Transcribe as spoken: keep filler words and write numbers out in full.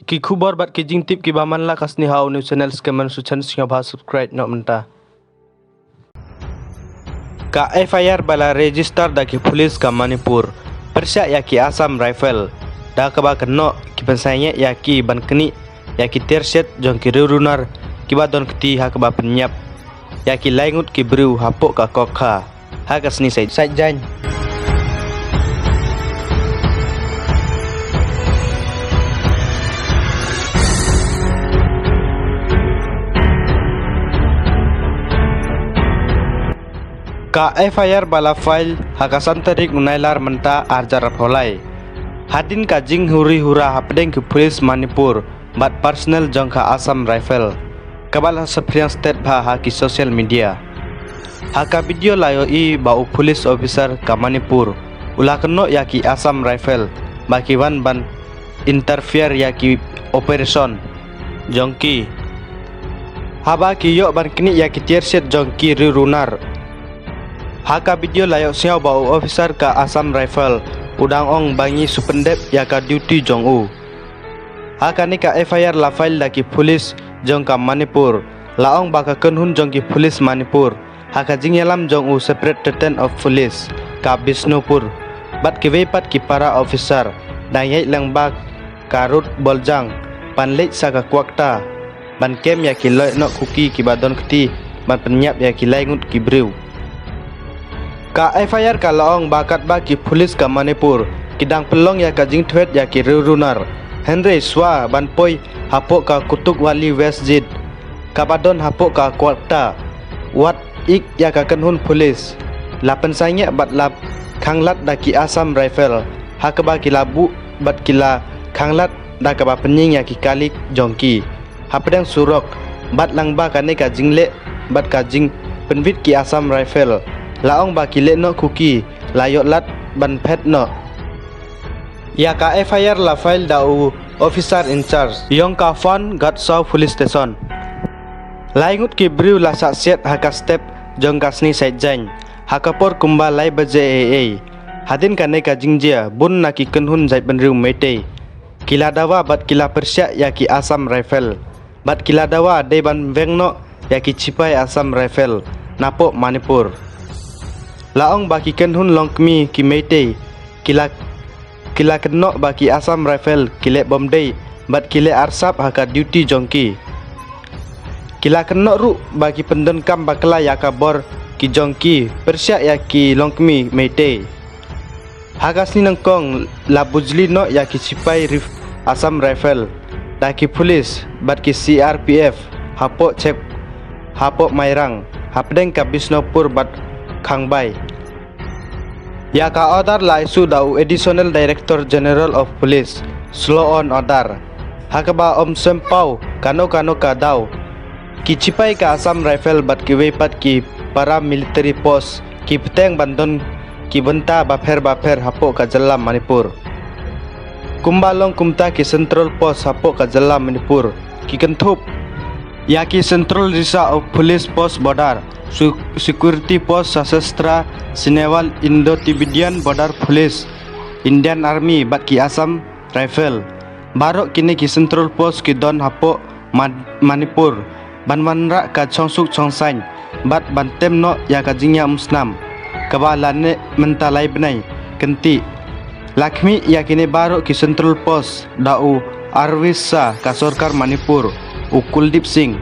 Ki khubor bad ki jingtip kiba man la ka sniha u new channel skemmen su chen sngewbha subscribe noh mynta. Ka F I R ba la register da ki pulis ka Manipur pyrshah ïa ki Assam Rifle da kaba kynnoh ki pynsangeh ïa ki ban knieh ïa ki tiar shet jong ki riewrunar kiba don kti ha kaba pynïap ïa ki laingut ki briew hapoh ka Kokha ha ka sni Saitjaiñ. Ka F I R ba la file ha ka san tarik u Nailar mynta arjar pholai. Hadien ka jinghuri hura hapdeng ki pulis Manipur bad personnel jong ka Assam Rifle kaba la saphriang stet bha ha ki social media. Ha ka video la ïohi ba u police officer ka Manipur u la kynnoh ïa ki Assam Rifle ba ki wan ban interfere ïa ki operation jong ki haba ki ïoh ban knieh ïa ki tiar shet jong ki riewrunar. Ha ka video la ïohsngew ba u officer ka Assam Rifle u dang ong ba ngi su pyndep ïa ka duty jong u. Ha kane ka F I R la file da ki pulis jong ka Manipur la ong ba ka kynhun jong ki pulis Manipur ha ka jingïalam jong u Superintendent of Police ka Bishnupur bad kiwei pat ki para officer dang ïaid lyngba ka rud Boljang ban leit sha ka Kwakta ban kem ïa ki lehnoh kuki kiba don kti ban pynïap ïa ki laingut ki briew. Ka F I R ka la ong ba katba ki pulis ka Manipur ki dang pynlong ïa ka jingthwet ïa ki riewrunar, hynrei shuwa ban poi hapoh ka Kotukwali West Jit kaba don hapoh ka Kwakta, wat ik ïa ka kynhun pulis la pynsangeh bad la khanglad da ki Assam Rifle ha kaba ki la buh bad ki la khanglad da kaba pynïeng ïa ki kali jong ki hapdeng surok bad lyngba kane ka jingleh bad ka jingpynwit ki Assam Rifle. La ong ba ki lehnoh kuki la ïoh lad ban phet noh. Ïa ka F I R la file da u officer in charge jong ka Fon Gatsaw Police Station. Laingut ki briew la shah siat ha ka step jong ka sni Saitjaiñ ha ka por kumba lai baje ei ei. Hadien kane ka jingjia bun na ki kynhun jaitbynriew Meitei ki la dawa bad ki la pyrshah ïa ki Assam Rifle bad ki la dawa dei ban weng noh ïa ki shipai Assam Rifle napoh Manipur. La ong ba ki kynhun longkmie ki Meitei ki la ki la kynnoh ba ki Assam Rifle ki leh bym dei bad ki leh arsap ha ka duty jong ki. Ki la kynnoh ruh ba ki pyndonkam bakla ïa ka bor ki jong ki pyrshah ïa ki longkmie Meitei. Ha ka sni nyngkong la bujli noh ïa ki shipai rif Assam Rifle da ki pulis bad ki C R P F hapoh check hapoh Mairang hapdeng ka Bishnupur bad Khangbai. Ïa ka order la issue da u Additional Director General of Police, slow on order. Ha kaba ym sngewpaw kano kano ka daw, ki shipai ka Assam Rifle bad kiwei pat ki paramilitary force ki bteng ban don ki bynta bapher bapher hapoh ka jylla Manipur. Kumba long kumta ki Central Force hapoh ka jylla Manipur ki kynthup ïa ki Central Reserve Police Force Border, Security Force Sashastra Senewal, Indo-Tibetan Border Police, Indian Army bad ki Assam Rifle. Baroh kine ki Central Force ki don hapoh Manipur ban wanrah ka chongsuk chongsaiñ bad ban tem noh ïa ka jingïaumsnam kaba la neh mynta lai bnai kynti. La khmih ïa kine baroh ki Central Force da u Arvind Shah ka sorkar Manipur, u Kuldeep Singh.